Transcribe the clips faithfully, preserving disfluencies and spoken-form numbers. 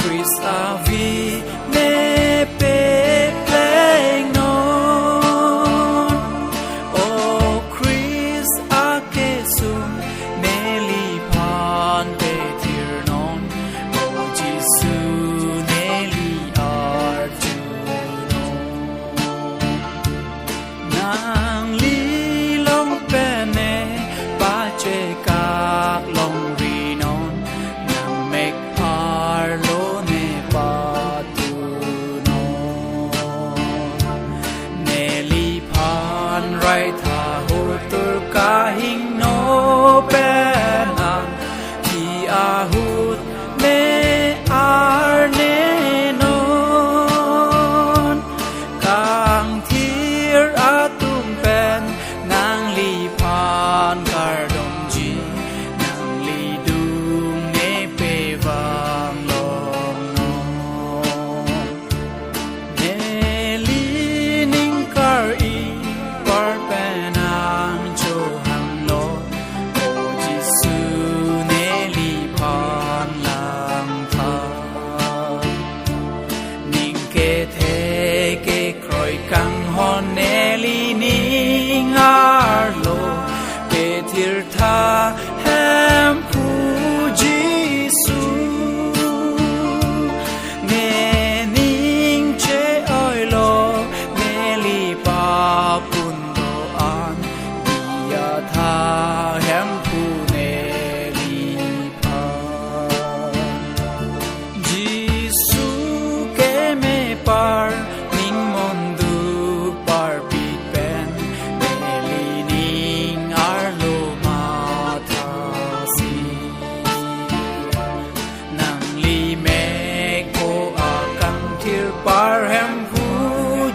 Christ avi ne peplengnon. O Christ akesung neliphan pethirnon. O Jisu neli arjunon. Nangli long pen ne pachekak longrinon, nangmek arlo ne patunon. Neliphan rai tha hotur kahingno pen an, ti ahut me arnenon. Kangthir atum pen nangliphan kardom ji, nanglidung ne pevang longnon. Neli ning kar-i par pen nangchohanglo, O Jisu neliphan langtha. Ning kethe kekroi kanghon neli ning arlo, pethirtha Hemphu Jisu. Ne ning che-oilo, neli pap pun do-an, diya tha Hemphu neliphan. Jisu keme par ning mon duk parpik pen, neli ning arlo mathasi. Nangli mek ko akangthir par Hemphu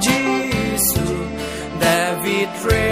Jisu, David re